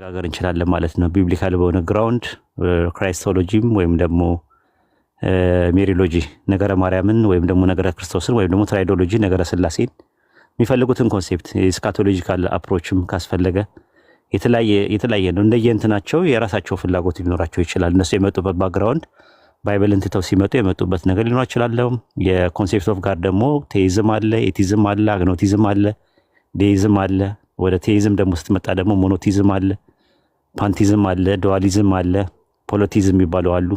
መነጋገር እንችላለን ማለት ነው። Biblical በሆነ ground Christology ም ወይም ደግሞ Mariology ነገረ ማርያምን ወይም ደግሞ ነገረ ክርስቶስን ወይም ደግሞ triadology ነገረ ስላሴን የሚፈልጉትን concept የ eschatological approach ም ካስፈለገ የተለያየ የተለያየ ነው። እንደየእንትናቸው የራሳቸው ፍላጎት ሊኖራቸው ይችላል። እነሱ የመጡበት background Bible ን ትተው ሲመጡ የመጡበት ነገር ሊኖር ይችላል። የ concept of God ደግሞ theism አለ፣ atheism አለ፣ agnosticism አለ፣ deism አለ። ወደ theism ደግሞ ስትመጣ ደግሞ monotheism አለ፣ pantheism አለ፣ dualism አለ፣ polytheism የሚባሉ አሉ።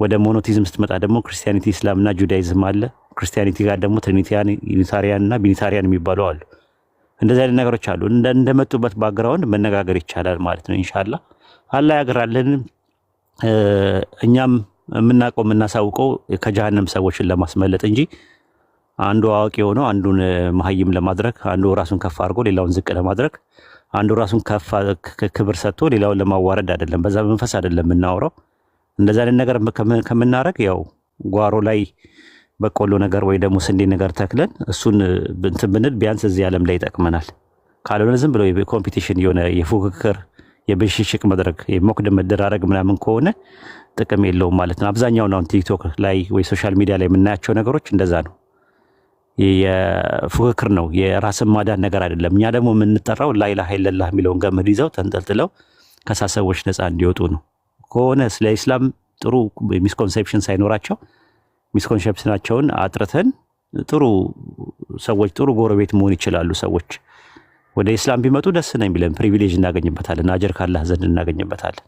ወደ monotheism ስትመጣ ደግሞ Christianity፣ እስላም እና Judaism አለ። Christianity ጋር ደግሞ Trinitarian፣ Unitarian እና Binitarian የሚባሉ አሉ። እንደዚህ አይነት ነገሮች አሉ። እንደመጡበት background መነጋገር ይቻላል ማለት ነው። ኢንሻላ አላህ ያግራልን። እኛም የምናውቀው የምናሳውቀው ከጀሃነም ሰዎችን ለማስመለጥ እንጂ አንዱ አዋቂ ሆኖ አንዱን መሀይም ለማድረግ፣ አንዱ ራሱን ከፍ አድርጎ ሌላውን ዝቅ ለማድረግ፣ አንዱ ራሱን ከፍ ክብር ሰጥቶ ሌላውን ለማዋረድ አይደለም። በዛ መንፈስ አይደለም የምናወራው። እንደዛ አይነት ነገር ከምናረግ ያው ጓሮ ላይ በቆሎ ነገር ወይ ደግሞ ስንዴ ነገር ተክለን እሱን እንትን ብንል ቢያንስ እዚህ ዓለም ላይ ይጠቅመናል። ካልሆነ ዝም ብሎ competition የሆነ የፉክክር የብሽሽቅ መድረክ የሞክድ መደራረግ ምናምን ከሆነ ጥቅም የለውም ማለት ነው። አብዛኛውን አሁን ቲክቶክ ላይ ወይ social media ላይ የምናያቸው ነገሮች እንደዛ ነው። የፉክክር ነው፣ የራስን ማዳን ነገር አይደለም። እኛ ደግሞ የምንጠራው ላኢላሃ ኢለላህ የሚለውን ገመድ ይዘው ተንጠልጥለው ከሳሰቦች ነፃ እንዲወጡ ነው። ከሆነ ስለ ኢስላም ጥሩ misconception ሳይኖራቸው misconception ኣቸውን አጥርተን ጥሩ ሰዎች ጥሩ ጎረቤት መሆን ይችላሉ። ሰዎች ወደ ኢስላም ቢመጡ ደስ ነው የሚለን፣ privilege እናገኝበታለን፣ አጀር ካላህ ዘንድ እናገኝበታለን።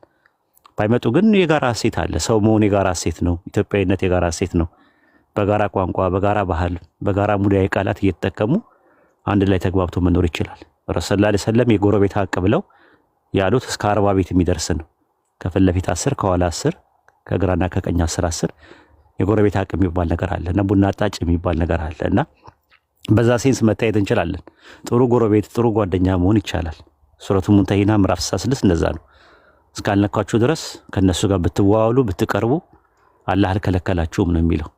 ባይመጡ ግን የጋራ እሴት አለ። ሰው መሆን የጋራ እሴት ነው። ኢትዮጵያዊነት የጋራ እሴት ነው። በጋራ ቋንቋ፣ በጋራ ባህል፣ በጋራ ሙዳዊ ቃላት እየተጠቀሙ አንድ ላይ ተግባብቶ መኖር ይችላል። ረሱል ሰለላሁ ዐለይሂ ወሰለም የጎረቤት ሀቅ ብለው ያሉት እስከ 40 ቤት የሚደርስ ነው። ከፊት ለፊት 10፣ ከኋላ 10፣ ከግራና ከቀኝ 10 10 የጎረቤት ሀቅ የሚባል ነገር አለ እና ቡና አጣጭ የሚባል ነገር አለ እና በዛ sense መታየት እንችላለን። ጥሩ ጎረቤት፣ ጥሩ ጓደኛ መሆን ይቻላል። ሱረቱ ሙንተሂና ምዕራፍ 66 እንደዛ ነው። እስካልነካችሁ ድረስ ከነሱ ጋር ብትዋዋሉ ብትቀርቡ አላህ አልከለከላችሁም ነው የሚለው።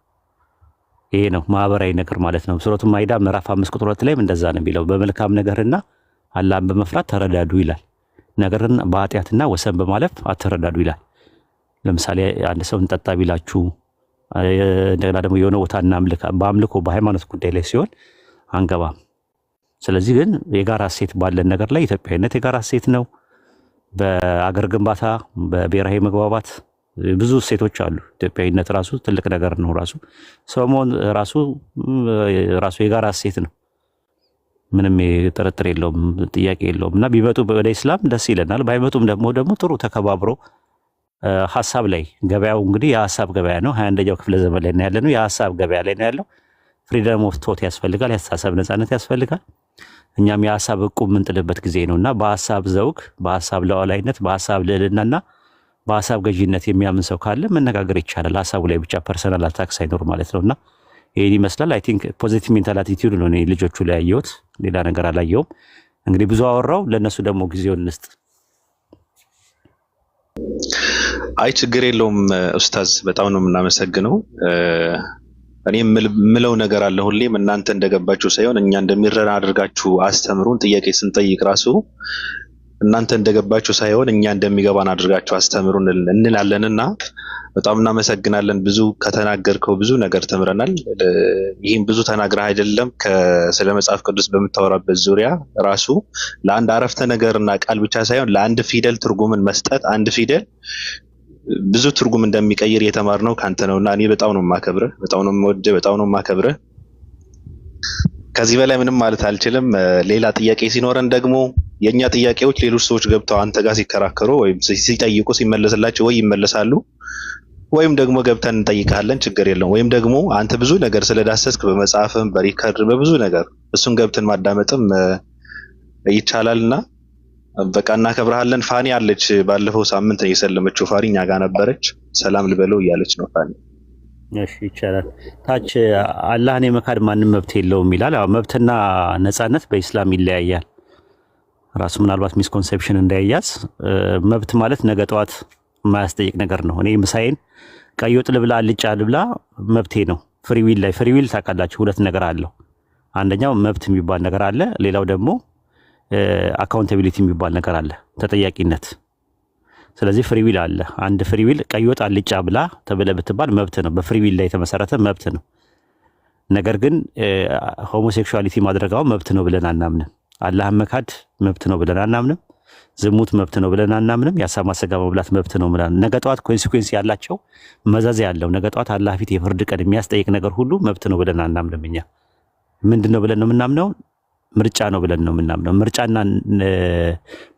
ይሄ ነው ማህበራዊ ነገር ማለት ነው። ሱረቱ ማይዳ ምዕራፍ 5 ቁጥር 2 ላይም እንደዛ ነው የሚለው። በመልካም ነገርና አላህን በመፍራት ተረዳዱ ይላል። ነገርን በኃጢአትና ወሰን በማለፍ አትረዳዱ ይላል። ለምሳሌ አንድ ሰው እንጠጣ ቢላችሁ፣ እንደገና ደግሞ የሆነ ቦታ እናምልክ፣ በአምልኮ በሃይማኖት ጉዳይ ላይ ሲሆን አንገባም። ስለዚህ ግን የጋራ እሴት ባለን ነገር ላይ ኢትዮጵያዊነት የጋራ እሴት ነው። በአገር ግንባታ በብሔራዊ መግባባት ብዙ እሴቶች አሉ። ኢትዮጵያዊነት ራሱ ትልቅ ነገር ነው። ራሱ ሰው መሆን ራሱ ራሱ የጋራ እሴት ነው። ምንም ጥርጥር የለውም፣ ጥያቄ የለውም። እና ቢመጡ ወደ ኢስላም ደስ ይለናል። ባይመጡም ደግሞ ጥሩ ተከባብሮ ሀሳብ ላይ ገበያው እንግዲህ የሀሳብ ገበያ ነው። 21ኛው ክፍለ ዘመን ላይ ነው ያለነው። የሀሳብ ገበያ ላይ ነው ያለው። Freedom of thought ያስፈልጋል። የሀሳብ ነጻነት ያስፈልጋል። እኛም የሀሳብ እቁብ የምንጥልበት ጊዜ ነው እና በሀሳብ ዘውግ፣ በሀሳብ ሉዓላዊነት፣ በሀሳብ ልዕልናና በሀሳብ ገዢነት የሚያምን ሰው ካለ መነጋገር ይቻላል። ሀሳቡ ላይ ብቻ personal attack ሳይኖር ማለት ነው እና ይህን ይመስላል። I think positive mental attitude ነው እኔ ልጆቹ ላይ ያየሁት፣ ሌላ ነገር አላየሁም። እንግዲህ ብዙ አወራው፣ ለእነሱ ደግሞ ጊዜውን እንስጥ። አይ ችግር የለውም ኡስታዝ፣ በጣም ነው የምናመሰግነው። እኔ የምለው ነገር አለ ሁሌም እናንተ እንደገባችሁ ሳይሆን እኛ እንደሚረዳ አድርጋችሁ አስተምሩን። ጥያቄ ስንጠይቅ ራሱ እናንተ እንደገባችሁ ሳይሆን እኛ እንደሚገባን አድርጋችሁ አስተምሩን እንላለንና በጣም እናመሰግናለን። ብዙ ከተናገርከው ብዙ ነገር ተምረናል። ይህም ብዙ ተናግረህ አይደለም፣ ስለ መጽሐፍ ቅዱስ በምታወራበት ዙሪያ ራሱ ለአንድ አረፍተ ነገርና ቃል ብቻ ሳይሆን ለአንድ ፊደል ትርጉምን መስጠት አንድ ፊደል ብዙ ትርጉም እንደሚቀይር የተማርነው ካንተ ነውና እኔ በጣም ነው የማከብርህ፣ በጣም ነው የምወድህ፣ በጣም ነው የማከብርህ። ከዚህ በላይ ምንም ማለት አልችልም። ሌላ ጥያቄ ሲኖረን ደግሞ የእኛ ጥያቄዎች ሌሎች ሰዎች ገብተው አንተ ጋር ሲከራከሩ ወይም ሲጠይቁ ሲመለስላቸው ወይ ይመለሳሉ ወይም ደግሞ ገብተን እንጠይቃለን። ችግር የለውም። ወይም ደግሞ አንተ ብዙ ነገር ስለዳሰስክ በመጽሐፍም በ record በብዙ ነገር እሱን ገብተን ማዳመጥም ይቻላልና በቃ እናከብርሃለን። ፋኒ አለች፣ ባለፈው ሳምንት ነው የሰለመችው። ፋኒ እኛ ጋር ነበረች። ሰላም ልበለው እያለች ነው ፋኒ። እሺ ይቻላል። ታች አላህን የመካድ ማንም መብት የለውም ይላል። አዎ መብትና ነጻነት በኢስላም ይለያያል። ራሱ ምናልባት misconception እንዳይያዝ መብት ማለት ነገ ጠዋት የማያስጠይቅ ነገር ነው። እኔ ምሳዬን ቀይ ወጥ ልብላ አልጫ ልብላ መብቴ ነው። Free will ላይ free will ታውቃላችሁ፣ ሁለት ነገር አለው። አንደኛው መብት የሚባል ነገር አለ። ሌላው ደግሞ Accountability የሚባል ነገር አለ፣ ተጠያቂነት። ስለዚህ free will አለ። አንድ free will ቀይ ወጥ አልጫ ብላ ተብለህ ብትባል መብት ነው። በ free will ላይ የተመሰረተ መብት ነው። ነገር ግን homosexuality ማድረግ አሁን መብት ነው ብለን አናምንም። አላህን መካድ መብት ነው ብለን አናምንም። ዝሙት መብት ነው ብለን አናምንም። የአሳማ ስጋ መብላት መብት ነው ብለን፣ ነገ ጠዋት consequence ያላቸው፣ መዘዝ ያለው፣ ነገ ጠዋት አላህ ፊት የፍርድ ቀን የሚያስጠይቅ ነገር ሁሉ መብት ነው ብለን አናምንም። እኛ ምንድን ነው ብለን ነው የምናምነው? ምርጫ ነው ብለን ነው የምናምነው። ምርጫና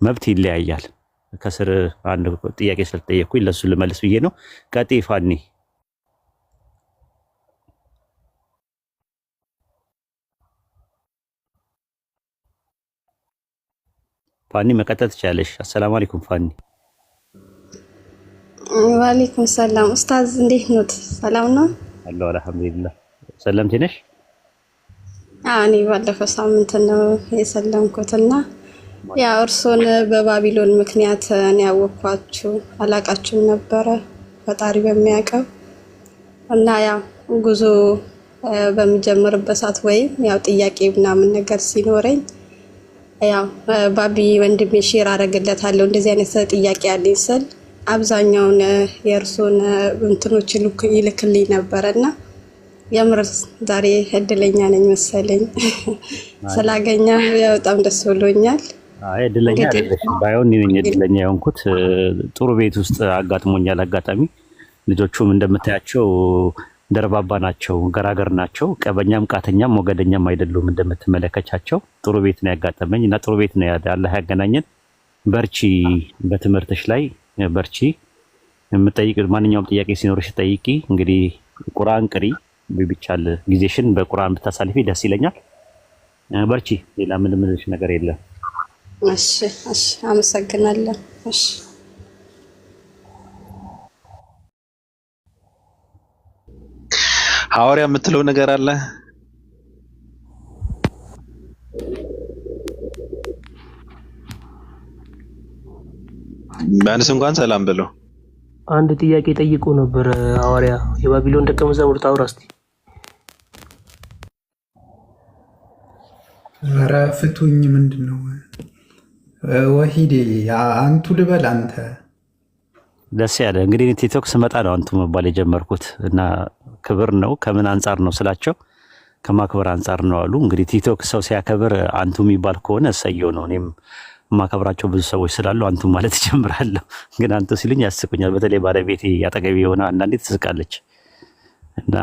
መብት ይለያያል። ከስር አንድ ጥያቄ ስለተጠየቅኩኝ ለሱ ልመልስ ብዬ ነው። ቀጤ ፋኒ። ፋኒ መቀጠል ትችላለሽ። አሰላሙ አለይኩም ፋኒ። ዋሌኩም ሰላም ኡስታዝ፣ እንዴት ኖት? ሰላም ነው? አለሁ አልሐምዱሊላህ። ሰለምቴ ነሽ? አዎ፣ እኔ ባለፈው ሳምንት ነው የሰለምኩትና ያው እርሶን በባቢሎን ምክንያት እኔ ያወቅኳችሁ፣ አላቃችሁም ነበረ ፈጣሪ በሚያውቀው። እና ያው ጉዞ በሚጀምርበት ሰዓት ወይም ያው ጥያቄ ምናምን ነገር ሲኖረኝ ያው ባቢ ወንድሜ share አደርግለታለሁ፣ እንደዚህ አይነት ጥያቄ ያለኝ ስል አብዛኛውን የእርሶን እንትኖች ይልክልኝ ነበረ። እና የምር ዛሬ እድለኛ ነኝ መሰለኝ ስላገኘ በጣም ደስ ብሎኛል። አይ፣ እድለኛ አይደለሽም። ባይሆን እኔ ነኝ እድለኛ የሆንኩት። ጥሩ ቤት ውስጥ አጋጥሞኛል አጋጣሚ። ልጆቹም እንደምታያቸው ደርባባ ናቸው፣ ገራገር ናቸው። ቀበኛም ቃተኛም ሞገደኛም አይደሉም። እንደምትመለከቻቸው ጥሩ ቤት ነው ያጋጠመኝ እና ጥሩ ቤት ነው አላህ ያገናኘን። በርቺ፣ በትምህርትሽ ላይ በርቺ። የምጠይቅ ማንኛውም ጥያቄ ሲኖርሽ ጠይቂ። እንግዲህ ቁርአን ቅሪ፣ ቢቻል ጊዜሽን በቁርአን ብታሳልፊ ደስ ይለኛል። በርቺ። ሌላ ምንም ምልሽ ነገር የለም። እሺ፣ አመሰግናለሁ። እሺ። ሐዋርያ የምትለው ነገር አለ? ቢያንስ እንኳን ሰላም ብለው። አንድ ጥያቄ ጠይቆ ነበር ሐዋርያ። የባቢሎን ደቀ መዛሙርት አውራ እስቲ። ኧረ ፍቱኝ። ምንድን ነው ወሂዴ? አንቱ ልበል አንተ? ደስ ያለ። እንግዲህ እኔ ቲክቶክ ስመጣ ነው አንቱ መባል የጀመርኩት እና ክብር ነው። ከምን አንጻር ነው ስላቸው ከማክበር አንጻር ነው አሉ። እንግዲህ ቲክቶክ ሰው ሲያከብር አንቱ የሚባል ከሆነ እሰየው ነው። እኔም የማከብራቸው ብዙ ሰዎች ስላሉ አንቱ ማለት እጀምራለሁ። ግን አንቱ ሲሉኝ ያስቁኛል። በተለይ ባለቤቴ አጠገቤ የሆነ አንዳንዴ ትስቃለች። እና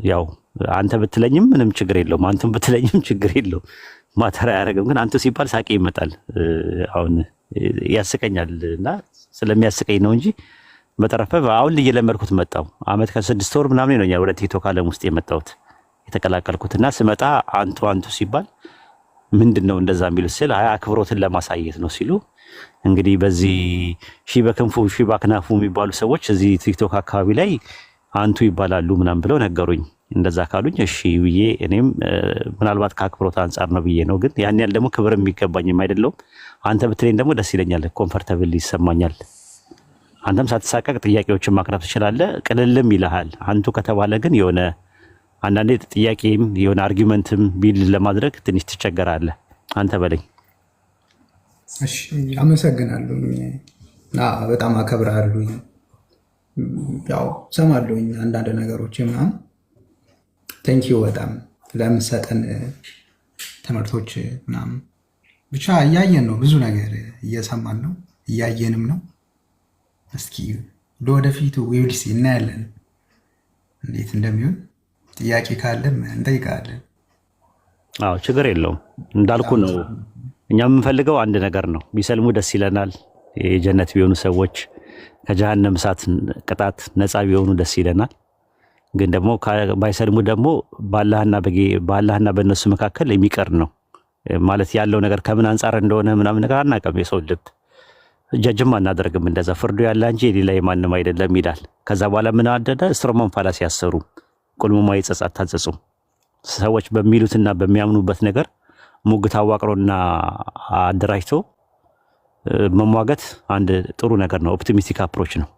ያው አንተ ብትለኝም ምንም ችግር የለውም፣ አንቱም ብትለኝም ችግር የለውም። Matter አያደርግም። ግን አንቱ ሲባል ሳቄ ይመጣል። አሁን ያስቀኛል እና ስለሚያስቀኝ ነው እንጂ በተረፈ አሁን እየለመድኩት መጣው። አመት ከ6 ወር ምናምን ነው ወደ ቲክቶክ ዓለም ውስጥ የመጣሁት፣ የተቀላቀልኩት። እና ስመጣ አንቱ አንቱ ሲባል ምንድን ነው እንደዛ የሚሉት ስል አይ አክብሮትን ለማሳየት ነው ሲሉ፣ እንግዲህ በዚህ ሺ በክንፉ ሺ በአክናፉ የሚባሉ ሰዎች እዚህ ቲክቶክ አካባቢ ላይ አንቱ ይባላሉ ምናምን ብለው ነገሩኝ። እንደዛ ካሉኝ እሺ ብዬ እኔም ምናልባት ከአክብሮት አንጻር ነው ብዬ ነው። ግን ያን ያህል ደግሞ ክብር የሚገባኝም አይደለውም። አንተ ብትለኝ ደግሞ ደስ ይለኛል፣ comfortable ይሰማኛል። አንተም ሳትሳቀቅ ጥያቄዎችን ማቅረብ ትችላለህ፣ ቅልልም ይልሃል። አንቱ ከተባለ ግን የሆነ አንዳንዴ ጥያቄም የሆነ argument ም build ለማድረግ ትንሽ ትቸገራለህ። አንተ በለኝ። እሺ፣ አመሰግናለሁኝ። በጣም አከብርሃለሁኝ። ያው ሰማለሁኝ አንዳንድ ነገሮች ምናምን። Thank you በጣም ለምሰጠን ትምህርቶች ምናምን። ብቻ እያየን ነው፣ ብዙ ነገር እየሰማን ነው፣ እያየንም ነው። እስኪ ለወደፊቱ we'll see፣ እናያለን እንዴት እንደሚሆን። ጥያቄ ካለም እንጠይቃለን። አዎ፣ ችግር የለውም። እንዳልኩ ነው። እኛ የምንፈልገው አንድ ነገር ነው። ቢሰልሙ ደስ ይለናል። የጀነት ቢሆኑ፣ ሰዎች ከጀሃነም እሳት ቅጣት ነፃ ቢሆኑ ደስ ይለናል። ግን ደግሞ ባይሰልሙ ደግሞ በአላህና በእነሱ መካከል የሚቀር ነው ማለት ያለው ነገር ከምን አንጻር እንደሆነ ምናምን ነገር አናውቅም። የሰው ልብ judge ም አናደርግም። እንደዛ ፍርዱ ያለ እንጂ የሌላ የማንም አይደለም ይላል። ከዛ በኋላ ምን አደደ? Straw man fallacy ያሰሩ ቁልምማ ይጸጽ አታጸጹም። ሰዎች በሚሉትና በሚያምኑበት ነገር ሙግት አዋቅሮና አደራጅቶ መሟገት አንድ ጥሩ ነገር ነው። Optimistic approach ነው።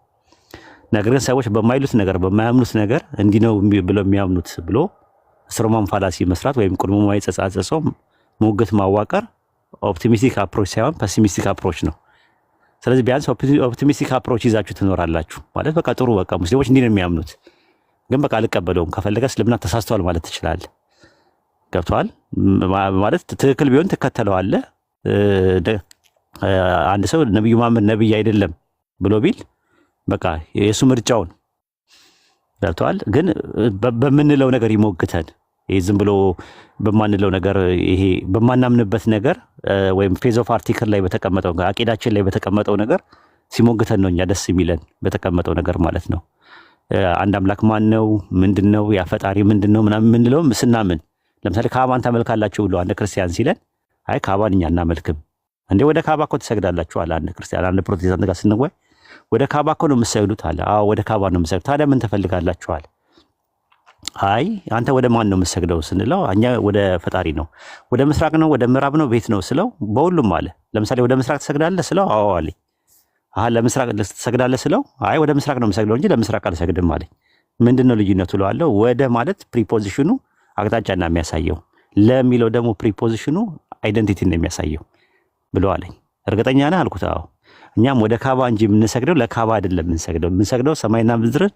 ነገር ግን ሰዎች በማይሉት ነገር፣ በማያምኑት ነገር እንዲህ ነው ብለው የሚያምኑት ብሎ straw man fallacy መስራት ወይም ቁልምማ ይጸጽ ሙግት ማዋቀር Optimistic approach ሳይሆን pessimistic approach ነው። ስለዚህ ቢያንስ optimistic approach ይዛችሁ ትኖራላችሁ ማለት በቃ ጥሩ፣ በቃ ሙስሊሞች እንዲህ ነው የሚያምኑት፣ ግን በቃ አልቀበለውም። ከፈለገ እስልምና ተሳስተዋል ማለት ትችላለህ። ገብቶሃል ማለት ትክክል ቢሆን ትከተለዋለህ። አንድ ሰው ነቢዩ መሐመድ ነቢይ አይደለም ብሎ ቢል በቃ የእሱ ምርጫውን ገብቶሃል። ግን በምንለው ነገር ይሞግተን። ይሄ ዝም ብሎ በማንለው ነገር፣ ይሄ በማናምንበት ነገር ወይም faith of article ላይ በተቀመጠው ነገር፣ አቂዳችን ላይ በተቀመጠው ነገር ሲሞግተን ነው እኛ ደስ የሚለን፣ በተቀመጠው ነገር ማለት ነው። አንድ አምላክ ማን ነው? ምንድን ነው? ያ ፈጣሪ ምንድን ነው? ምናምን የምንለውም ስናምን፣ ለምሳሌ ካባን ታመልካላችሁ ብሎ አንድ ክርስቲያን ሲለን፣ አይ ካባን እኛ አናመልክም። እንዴ ወደ ካባ እኮ ትሰግዳላችሁ አለ አንድ ክርስቲያን። አንድ ፕሮቴስታንት ጋር ስንወያይ ወደ ካባ እኮ ነው የምትሰግዱት አለ። አዎ ወደ ካባ ነው የምትሰግዱት። ታዲያ ምን ትፈልጋላችሁ አለ። አይ አንተ ወደ ማን ነው የምትሰግደው ስንለው እኛ ወደ ፈጣሪ ነው። ወደ ምስራቅ ነው፣ ወደ ምዕራብ ነው፣ ቤት ነው ስለው በሁሉም አለ። ለምሳሌ ወደ ምስራቅ ትሰግዳለህ ስለው አዎ አለኝ። አሀ ለምስራቅ ትሰግዳለህ ስለው አይ ወደ ምስራቅ ነው የምሰግደው እንጂ ለምስራቅ አልሰግድም አለኝ። ምንድን ነው ልዩነቱ እለዋለሁ። ወደ ማለት preposition ኑ አቅጣጫ ነው የሚያሳየው፣ ለሚለው ደግሞ preposition ኑ identity ነው የሚያሳየው ብሎ አለኝ። እርግጠኛ ነህ አልኩት። አዎ እኛም ወደ ካባ እንጂ የምንሰግደው ለካባ አይደለም የምንሰግደው። የምንሰግደው ሰማይና ምድርን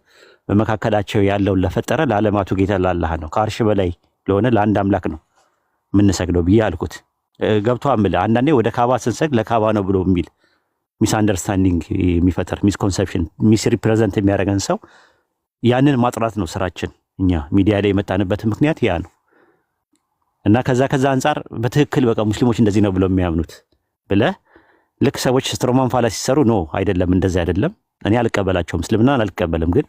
በመካከላቸው ያለውን ለፈጠረ ለዓለማቱ ጌታ ለአላህ ነው። ከአርሽ በላይ ለሆነ ለአንድ አምላክ ነው የምንሰግደው ብዬ አልኩት። ገብቶ አምልህ አንዳንዴ ወደ ካባ ስንሰግድ ለካባ ነው ብሎ የሚል misunderstanding የሚፈጥር፣ misconception misrepresent የሚያደርገን ሰው ያንን ማጥራት ነው ስራችን። እኛ ሚዲያ ላይ የመጣንበት ምክንያት ያ ነው። እና ከዛ አንጻር በትክክል በቃ ሙስሊሞች እንደዚህ ነው ብለው የሚያምኑት ብለህ ልክ ሰዎች straw man fallacy ሲሰሩ no አይደለም፣ እንደዚህ አይደለም፣ እኔ አልቀበላቸውም፣ እስልምናን አልቀበልም፣ ግን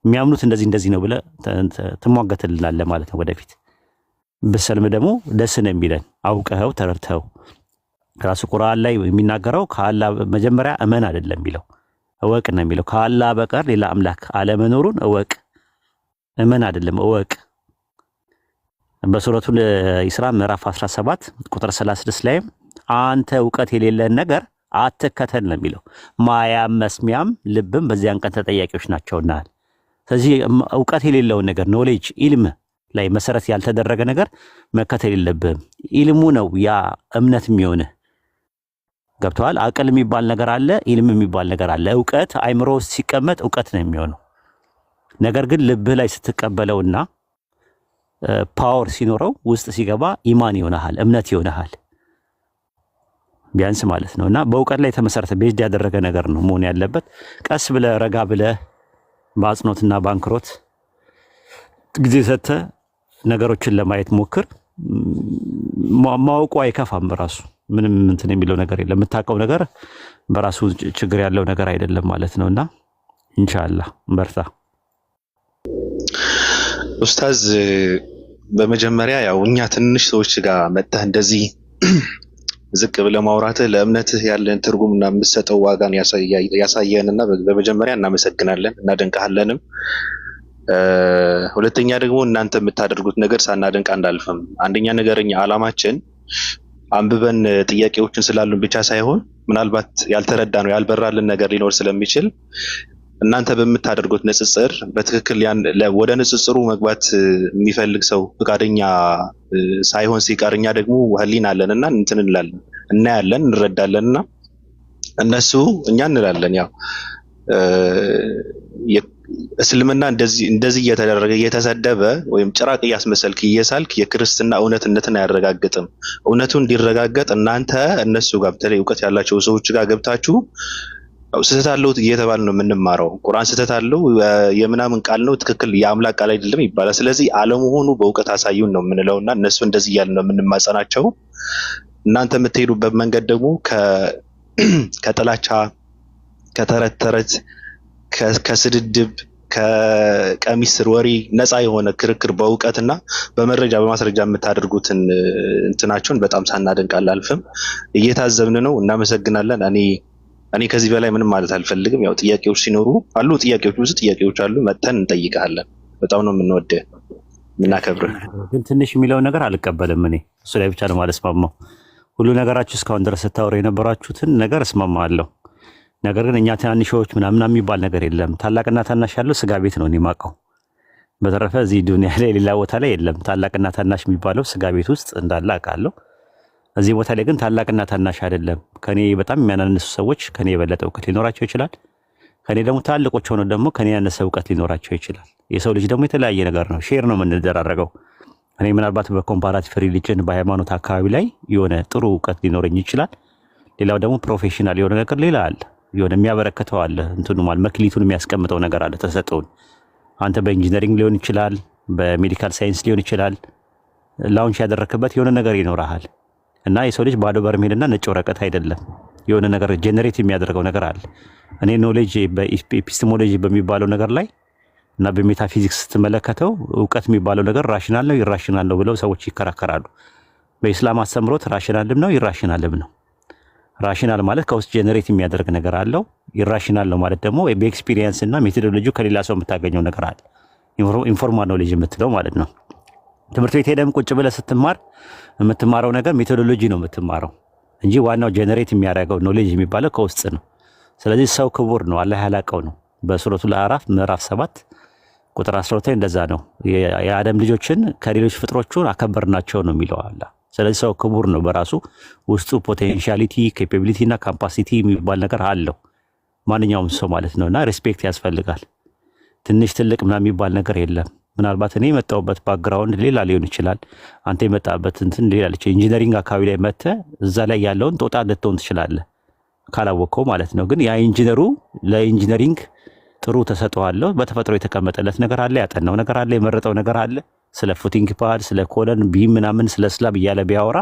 የሚያምኑት እንደዚህ እንደዚህ ነው ብለህ ትሟገትልናለህ ማለት ነው። ወደፊት ብሰልም ደግሞ ደስ ነው የሚለን አውቀኸው ተረድተኸው። ራሱ ቁርአን ላይ የሚናገረው ከአላህ መጀመሪያ እመን አይደለም የሚለው፣ እወቅ ነው የሚለው። ከአላህ በቀር ሌላ አምላክ አለመኖሩን እወቅ፣ እመን አይደለም እወቅ። በሱረቱል ኢስራ ምዕራፍ 17 ቁጥር 36 ላይም አንተ እውቀት የሌለህን ነገር አትከተል ነው የሚለው። ማያም መስሚያም ልብም በዚያን ቀን ተጠያቂዎች ናቸውና። ስለዚህ እውቀት የሌለውን ነገር፣ knowledge ኢልም ላይ መሰረት ያልተደረገ ነገር መከተል የለብህም። ኢልሙ ነው ያ እምነት የሚሆንህ። ገብቶሃል። አቅል የሚባል ነገር አለ፣ ኢልም የሚባል ነገር አለ። እውቀት አይምሮ ውስጥ ሲቀመጥ እውቀት ነው የሚሆነው። ነገር ግን ልብህ ላይ ስትቀበለውና power ሲኖረው ውስጥ ሲገባ ኢማን ይሆናል፣ እምነት ይሆናል ቢያንስ ማለት ነው። እና በእውቀት ላይ የተመሰረተ based ያደረገ ነገር ነው መሆን ያለበት። ቀስ ብለህ ረጋ ብለህ በአጽንኦትና በአንክሮት ጊዜ ሰጥተህ ነገሮችን ለማየት ሞክር። ማወቁ አይከፋም። በራሱ ምንም እንትን የሚለው ነገር የለም። የምታውቀው ነገር በራሱ ችግር ያለው ነገር አይደለም ማለት ነው። እና ኢንሻአላህ በርታ። ኡስታዝ፣ በመጀመሪያ ያው እኛ ትንሽ ሰዎች ጋር መጥተህ እንደዚህ ዝቅ ብለህ ማውራትህ ለእምነትህ ያለን ትርጉምና የምትሰጠው ዋጋን ያሳየንና በመጀመሪያ እናመሰግናለን፣ እናደንቅሃለንም። ሁለተኛ ደግሞ እናንተ የምታደርጉት ነገር ሳናደንቅ አንዳልፍም። አንደኛ ነገር እኛ ዓላማችን አንብበን ጥያቄዎችን ስላሉን ብቻ ሳይሆን ምናልባት ያልተረዳ ነው ያልበራልን ነገር ሊኖር ስለሚችል እናንተ በምታደርጉት ንጽጽር በትክክል ያን ወደ ንጽጽሩ መግባት የሚፈልግ ሰው ፈቃደኛ ሳይሆን ሲቀር እኛ ደግሞ ህሊና አለን እና እንትን እንላለን፣ እናያለን፣ እንረዳለን እና እነሱ እኛ እንላለን ያው እስልምና እንደዚህ እንደዚህ እየተደረገ እየተሰደበ ወይም ጭራቅ እያስመሰልክ እየሳልክ የክርስትና እውነትነትን አያረጋግጥም። እውነቱ እንዲረጋገጥ እናንተ እነሱ ጋር በተለይ እውቀት ያላቸው ሰዎች ጋር ገብታችሁ ያው ስህተት አለው እየተባለ ነው የምንማረው። ቁርአን ስህተት አለው፣ የምናምን ቃል ነው፣ ትክክል የአምላክ ቃል አይደለም ይባላል። ስለዚህ አለመሆኑ በእውቀት አሳዩን ነው የምንለው እና እነሱ እንደዚህ እያልን ነው የምንማጸናቸው። እናንተ የምትሄዱበት መንገድ ደግሞ ከጥላቻ፣ ከተረት ተረት፣ ከስድድብ፣ ከቀሚስ ስር ወሬ ነፃ የሆነ ክርክር በእውቀትና በመረጃ በማስረጃ የምታደርጉትን እንትናቸውን በጣም ሳናደንቅ አላልፍም። እየታዘብን ነው። እናመሰግናለን። እኔ ከዚህ በላይ ምንም ማለት አልፈልግም። ያው ጥያቄዎች ሲኖሩ አሉ፣ ጥያቄዎች ብዙ ጥያቄዎች አሉ፣ መጥተን እንጠይቅሃለን። በጣም ነው የምንወድህ የምናከብርህ። ግን ትንሽ የሚለውን ነገር አልቀበልም። እኔ እሱ ላይ ብቻ ነው የማልስማማው። ሁሉ ነገራችሁ እስካሁን ድረስ ስታወሩ የነበራችሁትን ነገር እስማማለሁ። ነገር ግን እኛ ትናንሾች ምናምን የሚባል ነገር የለም። ታላቅና ታናሽ ያለው ስጋ ቤት ነው እኔ የማውቀው። በተረፈ እዚህ ዱንያ ላይ ሌላ ቦታ ላይ የለም። ታላቅና ታናሽ የሚባለው ስጋ ቤት ውስጥ እንዳለ አውቃለሁ። እዚህ ቦታ ላይ ግን ታላቅና ታናሽ አይደለም። ከኔ በጣም የሚያናንሱ ሰዎች ከኔ የበለጠ እውቀት ሊኖራቸው ይችላል። ከኔ ደግሞ ትላልቆች ሆነው ደግሞ ከኔ ያነሰ እውቀት ሊኖራቸው ይችላል። የሰው ልጅ ደግሞ የተለያየ ነገር ነው፣ share ነው የምንደራረገው። እኔ ምናልባት በ comparative religion በሃይማኖት አካባቢ ላይ የሆነ ጥሩ እውቀት ሊኖረኝ ይችላል። ሌላው ደግሞ professional የሆነ ነገር ሌላ አለ፣ የሆነ የሚያበረክተው አለ፣ እንትኑ ማለት መክሊቱን የሚያስቀምጠው ነገር አለ፣ ተሰጠውን። አንተ በ engineering ሊሆን ይችላል፣ በ medical science ሊሆን ይችላል። Launch ያደረክበት የሆነ ነገር ይኖርሃል። እና የሰው ልጅ ባዶ በርሜልና ነጭ ወረቀት አይደለም። የሆነ ነገር generate የሚያደርገው ነገር አለ። እኔ knowledge በ epistemology በሚባለው ነገር ላይ እና በሜታፊዚክስ ስትመለከተው እውቀት የሚባለው ነገር rational ነው irrational ነው ብለው ሰዎች ይከራከራሉ። በኢስላም አስተምሮት rational ም ነው irrational ም ነው። Rational ማለት ከውስጥ generate የሚያደርግ ነገር አለው። Irrational ነው ማለት ደግሞ በ experience እና methodology ከሌላ ሰው የምታገኘው ነገር አለ። Informal knowledge የምትለው ማለት ነው። ትምህርት ቤት ሄደም ቁጭ ብለህ ስትማር የምትማረው ነገር methodology ነው የምትማረው እንጂ ዋናው generate የሚያደርገው knowledge የሚባለው ከውስጥ ነው። ስለዚህ ሰው ክቡር ነው፣ አላህ ያላቀው ነው። በሱረቱል አዕራፍ ምዕራፍ 7 ቁጥር 12 ላይ እንደዛ ነው። የአደም ልጆችን ከሌሎች ፍጥሮቹን አከበርናቸው ነው የሚለው አላህ። ስለዚህ ሰው ክቡር ነው በራሱ ውስጡ potentiality፣ capability እና capacity የሚባል ነገር አለው ማንኛውም ሰው ማለት ነው። እና respect ያስፈልጋል። ትንሽ ትልቅ ምናምን የሚባል ነገር የለም። ምናልባት እኔ የመጣሁበት background ሌላ ሊሆን ይችላል። አንተ የመጣበት እንትን ሌላ ሊሆን engineering አካባቢ ላይ መጥተህ እዛ ላይ ያለውን ጦጣ ልትሆን ትችላለህ ካላወቅከው ማለት ነው። ግን ያ engineer ኡ ለ engineering ጥሩ ተሰጥኦ አለው። በተፈጥሮ የተቀመጠለት ነገር አለ፣ ያጠናው ነገር አለ፣ የመረጠው ነገር አለ። ስለ footing pad፣ ስለ column beam ምናምን፣ ስለ slab እያለ ቢያወራ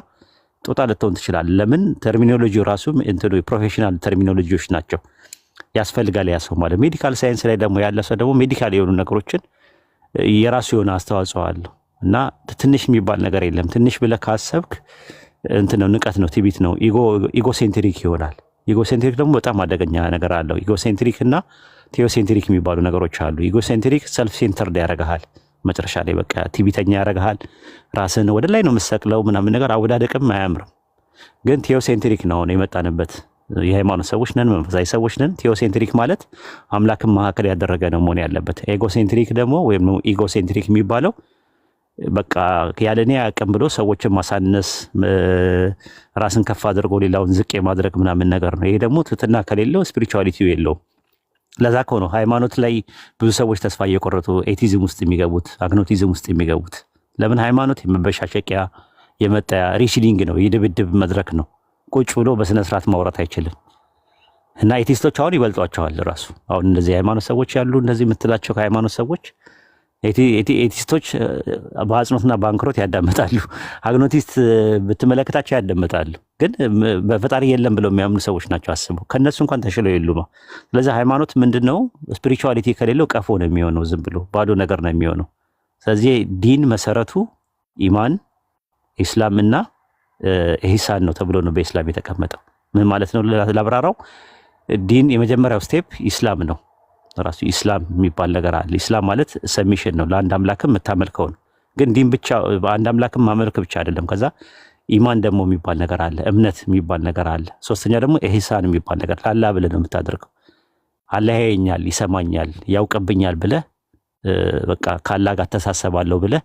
ጦጣ ልትሆን ትችላለህ። ለምን terminology ው ራሱ እንትኑ professional terminology ዎች ናቸው። ያስፈልጋል ያ ሰው ማለት። Medical science ላይ ደግሞ ያለ ሰው ደግሞ medical የሆኑ ነገሮችን የራሱ የሆነ አስተዋጽኦ አለው እና ትንሽ የሚባል ነገር የለም። ትንሽ ብለህ ካሰብክ እንትን ነው፣ ንቀት ነው፣ ትዕቢት ነው፣ egocentric ይሆናል። Egocentric ደግሞ በጣም አደገኛ ነገር አለው። Egocentric እና theocentric የሚባሉ ነገሮች አሉ። Egocentric self centered ያደርግሃል። መጨረሻ ላይ በቃ ትዕቢተኛ ያደርግሃል። ራስን ወደ ላይ ነው የምትሰቅለው ምናምን ነገር፣ አወዳደቅም አያምርም። ግን theocentric ነው አሁን የመጣንበት። የሃይማኖት ሰዎች ነን፣ መንፈሳዊ ሰዎች ነን። Theocentric ማለት አምላክን ማዕከል ያደረገ ነው መሆን ያለበት። Egocentric ደግሞ ወይም egocentric የሚባለው በቃ ያለ እኔ አቅም ብሎ ሰዎችን ማሳነስ፣ ራስን ከፍ አድርጎ ሌላውን ዝቅ የማድረግ ምናምን ነገር ነው። ይሄ ደግሞ ትህትና ከሌለው spirituality ው የለውም። ለዛ ከሆነ ሃይማኖት ላይ ብዙ ሰዎች ተስፋ እየቆረጡ atheism ውስጥ የሚገቡት፣ agnosticism ውስጥ የሚገቡት። ለምን? ሃይማኖት የመበሻሸቂያ፣ የመጣያ wrestling ነው፣ የድብድብ መድረክ ነው። ቁጭ ብሎ በስነ ስርዓት ማውራት አይችልም። እና atheist ኦች አሁን ይበልጧቸዋል ራሱ። አሁን እንደዚህ የሃይማኖት ሰዎች ያሉ እንደዚህ የምትላቸው ከሃይማኖት ሰዎች atheist ኦች በአጽንኦትና በአንክሮት ያዳምጣሉ። Agnostic ብትመለከታቸው ያዳምጣሉ። ግን በፈጣሪ የለም ብለው የሚያምኑ ሰዎች ናቸው። አስበው ከእነሱ እንኳን ተሽለው የሉም። ስለዚህ ሃይማኖት ምንድን ነው? Spirituality ከሌለው ቀፎ ነው የሚሆነው፣ ዝም ብሎ ባዶ ነገር ነው የሚሆነው። ስለዚህ ዲን መሰረቱ ኢማን፣ ኢስላም እና ኢህሳን ነው ተብሎ ነው በኢስላም የተቀመጠው። ምን ማለት ነው ላብራራው። ዲን የመጀመሪያው step ኢስላም ነው። ራሱ ኢስላም የሚባል ነገር አለ። ኢስላም ማለት submission ነው፣ ለአንድ አምላክም የምታመልከው ነው። ግን ዲን ብቻ በአንድ አምላክም ማመልክ ብቻ አይደለም። ከዛ ኢማን ደግሞ የሚባል ነገር አለ፣ እምነት የሚባል ነገር አለ። ሶስተኛ ደግሞ ኢህሳን የሚባል ነገር ለአላህ ብለህ ነው የምታደርገው። አላህ ያየኛል፣ ይሰማኛል፣ ያውቅብኛል ብለህ በቃ ከአላህ ጋር ተሳሰባለሁ ብለህ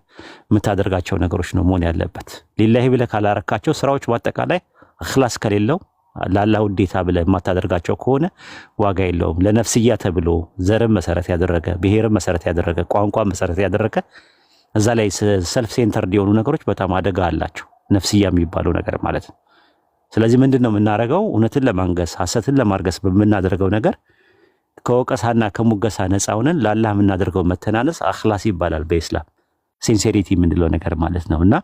የምታደርጋቸው ነገሮች ነው መሆን ያለበት። ሊላሂ ብለህ ካላረካቸው ስራዎች በአጠቃላይ እኽላስ ከሌለው፣ ለአላህ ውዴታ ብለህ የማታደርጋቸው ከሆነ ዋጋ የለውም። ለነፍስያ ተብሎ ዘርን መሰረት ያደረገ፣ ብሔርን መሰረት ያደረገ፣ ቋንቋ መሰረት ያደረገ እዛ ላይ self centered የሆኑ ነገሮች በጣም አደጋ አላቸው። ነፍስያ የሚባለው ነገር ማለት ነው። ስለዚህ ምንድን ነው የምናደርገው? እውነትን ለማንገስ ሐሰትን ለማርገስ በምናደርገው ነገር ከወቀሳና ከሙገሳ ነፃ ሆነን ለአላህ የምናደርገው መተናነስ አኽላስ ይባላል በኢስላም፣ sincerity የምንለው ነገር ማለት ነው። እና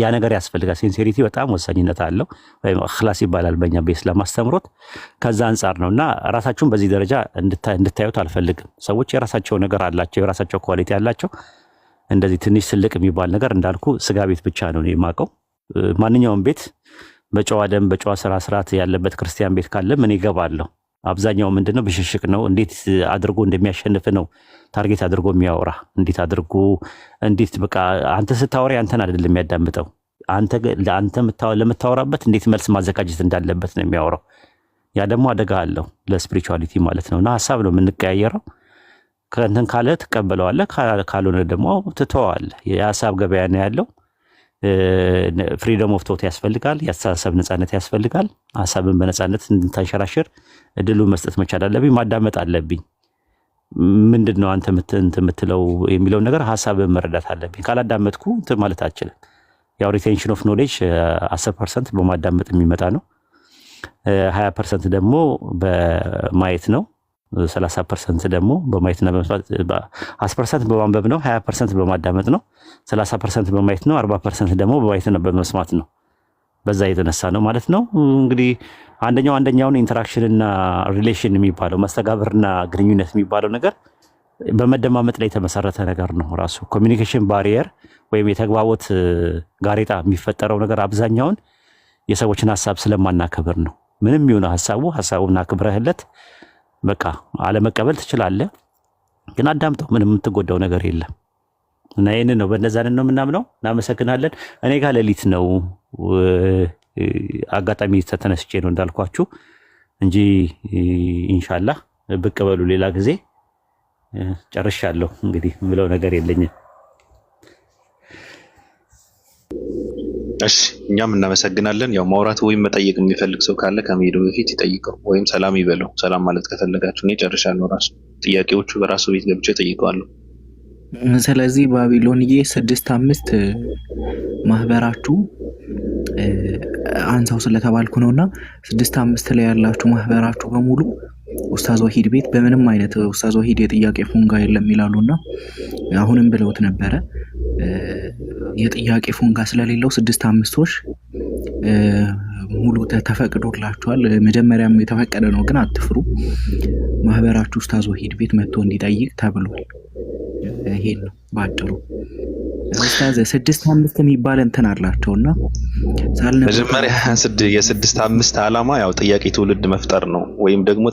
ያ ነገር ያስፈልጋል። Sincerity በጣም ወሳኝነት አለው፣ ወይም እኽላስ ይባላል በእኛ በኢስላም አስተምሮት። ከዛ አንጻር ነው እና ራሳችሁን በዚህ ደረጃ እንድታዩት አልፈልግም። ሰዎች የራሳቸው ነገር አላቸው፣ የራሳቸው quality አላቸው። እንደዚህ ትንሽ ትልቅ የሚባል ነገር እንዳልኩ ስጋ ቤት ብቻ ነው እኔ የማውቀው። ማንኛውም ቤት በጨዋ ደንብ በጨዋ ስራ ስርዓት ያለበት ክርስቲያን ቤት ካለ ምን ይገባለሁ። አብዛኛው ምንድነው ብሽሽቅ ነው። እንዴት አድርጎ እንደሚያሸንፍ ነው target አድርጎ የሚያወራ። እንዴት አድርጎ እንዴት በቃ አንተ ስታወራ አንተን አይደለም የሚያዳምጠው፣ አንተ ለአንተ ለምታወራበት እንዴት መልስ ማዘጋጀት እንዳለበት ነው የሚያወራው። ያ ደግሞ አደጋ አለው ለ spirituality ማለት ነው። እና ሀሳብ ነው የምንቀያየረው። ከእንትን ካለ ትቀበለዋለህ፣ ካልሆነ ደግሞ ትተዋለህ። የሀሳብ ገበያ ነው ያለው። Freedom of thought ያስፈልጋል። የአስተሳሰብ ነጻነት ያስፈልጋል። ሀሳብን በነጻነት እንድታንሸራሽር እድሉን መስጠት መቻል አለብኝ። ማዳመጥ አለብኝ። ምንድን ነው አንተ እንትን የምትለው የሚለውን ነገር ሀሳብን መረዳት አለብኝ። ካላዳመጥኩ እንትን ማለት አልችልም። ያው retention of knowledge 10% በማዳመጥ የሚመጣ ነው። 20% ደግሞ በማየት ነው። 30% ደግሞ በማየትና በመስማት፣ 10% በማንበብ ነው። 20% በማዳመጥ ነው። 30% በማየት ነው። 40% ደግሞ በማየትና በመስማት ነው። በዛ የተነሳ ነው ማለት ነው። እንግዲህ አንደኛው አንደኛውን interaction እና relation የሚባለው፣ መስተጋብርና ግንኙነት የሚባለው ነገር በመደማመጥ ላይ የተመሰረተ ነገር ነው። ራሱ communication barrier ወይም የተግባቦት ጋሬጣ የሚፈጠረው ነገር አብዛኛውን የሰዎችን ሀሳብ ስለማናከብር ነው። ምንም ይሁን ሀሳቡ፣ ሀሳቡን አክብረህለት በቃ አለመቀበል ትችላለህ፣ ግን አዳምጠው፣ ምንም የምትጎዳው ነገር የለም። እና ይህንን ነው፣ በእነዛን ነው የምናምነው። እናመሰግናለን። እኔ ጋር ሌሊት ነው፣ አጋጣሚ ተነስቼ ነው እንዳልኳችሁ እንጂ ኢንሻላህ ብቅ በሉ ሌላ ጊዜ። ጨርሻለሁ። እንግዲህ የምለው ነገር የለኝም። እሺ፣ እኛም እናመሰግናለን። ያው ማውራት ወይም መጠየቅ የሚፈልግ ሰው ካለ ከመሄዱ በፊት ይጠይቀው ወይም ሰላም ይበለው። ሰላም ማለት ከፈለጋችሁ እኔ ጨርሻለሁ። ራሱ ጥያቄዎቹ በራሱ ቤት ገብቼ ጠይቀዋለሁ። ስለዚህ ባቢሎንዬ 6:5 ማህበራችሁ አንሳው ስለተባልኩ ነው እና 6:5 ላይ ያላችሁ ማህበራችሁ በሙሉ ኡስታዝ ወሂድ ቤት በምንም አይነት ኡስታዝ ወሂድ የጥያቄ ፎንጋ የለም ይላሉ እና አሁንም ብለውት ነበረ። የጥያቄ ፎንጋ ስለሌለው 6:5ቶች ሙሉ ተፈቅዶላችኋል። መጀመሪያም የተፈቀደ ነው፣ ግን አትፍሩ። ማህበራችሁ ኡስታዝ ወሂድ ቤት መጥቶ እንዲጠይቅ ተብሏል። ይሄን ነው በአጭሩ። ኡስታዝ 6:5 የሚባል እንትን አላቸው እና መጀመሪያ የ6:5 ዓላማ ያው ጥያቄ ትውልድ መፍጠር ነው፣ ወይም ደግሞ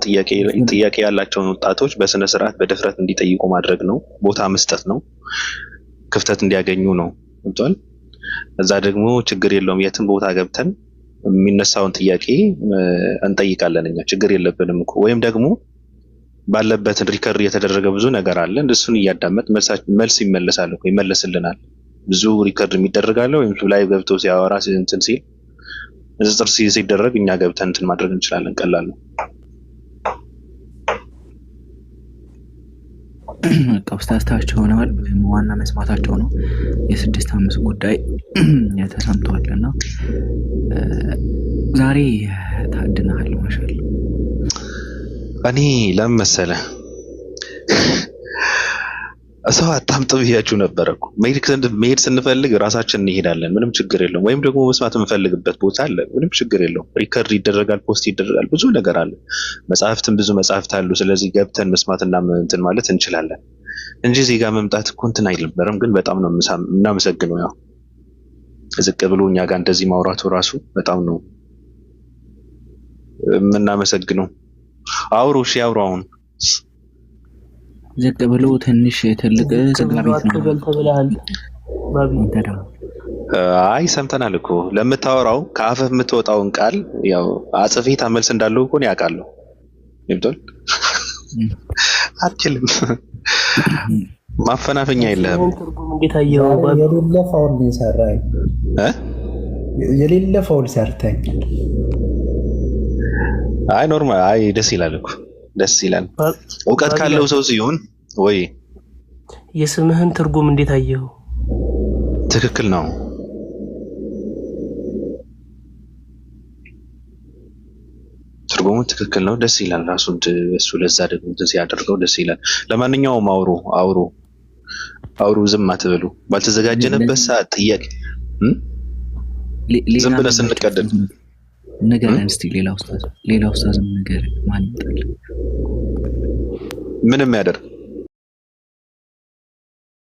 ጥያቄ ያላቸውን ወጣቶች በስነ ስርዓት በድፍረት እንዲጠይቁ ማድረግ ነው። ቦታ መስጠት ነው። ክፍተት እንዲያገኙ ነው። ገብቷል። እዛ ደግሞ ችግር የለውም፣ የትም ቦታ ገብተን የሚነሳውን ጥያቄ እንጠይቃለን። እኛ ችግር የለብንም እኮ። ወይም ደግሞ ባለበትን record የተደረገ ብዙ ነገር አለ። እሱን እያዳመጥ መልስ ይመለሳል እኮ፣ ይመለስልናል። ብዙ record የሚደረግ አለ። ወይም ላይ ገብቶ ሲያወራ እንትን ሲል ንጽጽር ሲደረግ እኛ ገብተን እንትን ማድረግ እንችላለን። ቀላል ነው። በቃ ኡስታዝ ታች ሆነዋል። ዋና መስማታቸው ነው። የ6:5 ጉዳይ ተሰምተዋል እና ዛሬ ታድነሃል። ማሻአላ። እኔ ለምን መሰለህ ሰው አታምጡ ብያችሁ ነበረ እኮ። መሄድ ስንፈልግ ራሳችን እንሄዳለን። ምንም ችግር የለውም። ወይም ደግሞ መስማት የምንፈልግበት ቦታ አለ። ምንም ችግር የለውም። record ይደረጋል፣ post ይደረጋል፣ ብዙ ነገር አለ። መጽሐፍትም ብዙ መጽሐፍት አሉ። ስለዚህ ገብተን መስማትና እንትን ማለት እንችላለን እንጂ እዚህ ጋር መምጣት እኮ እንትን አይነበረም። ግን በጣም ነው የምናመሰግነው። ያው ዝቅ ብሎ እኛ ጋር እንደዚህ ማውራቱ ራሱ በጣም ነው የምናመሰግነው። አውሩ፣ እሺ አውሩ። አሁን ዝቅ ብሎ ትንሽ ትልቅ ዝቅ ስጋ ብሎ ቤት ነው። አትበል ተብለሃል ባቢ። አንተ ደግሞ አይ ሰምተናል እኮ ለምታወራው ከአፍህ የምትወጣውን ቃል ያው አጽፌታ መልስ እንዳለው እኮ እኔ አውቃለሁ። ይብቶል አትችልም። ማፈናፈኛ የለህም። የስምህን ትርጉም እንዴት አየኸው ዛሬ ባቢ? የሌለ foul ነው የሰራኝ። እ? የሌለ foul ሰርተኛል። አይ normal። አይ ደስ ይላል እኮ፣ ደስ ይላል። እውቀት ባቢ ካለው ሰው ሲሆን ወይ የስምህን ትርጉም እንዴት አየኸው? ትክክል ነው። ትርጉሙ ትክክል ነው። ደስ ይላል። ራሱ እሱ ለዛ ደግሞ እንትን ሲያደርገው ደስ ይላል። ለማንኛውም አውሩ አውሩ አውሩ፣ ዝም አትበሉ። ባልተዘጋጀንበት ሰዓት ጥያቄ እም? ሌላ ዝም ብለን ማን ስንቀደድ ንገረን እስቲ። ሌላ ኡስታዝ፣ ሌላ ኡስታዝም ንገረን። ማን ይመጣል? ምንም ያደርግ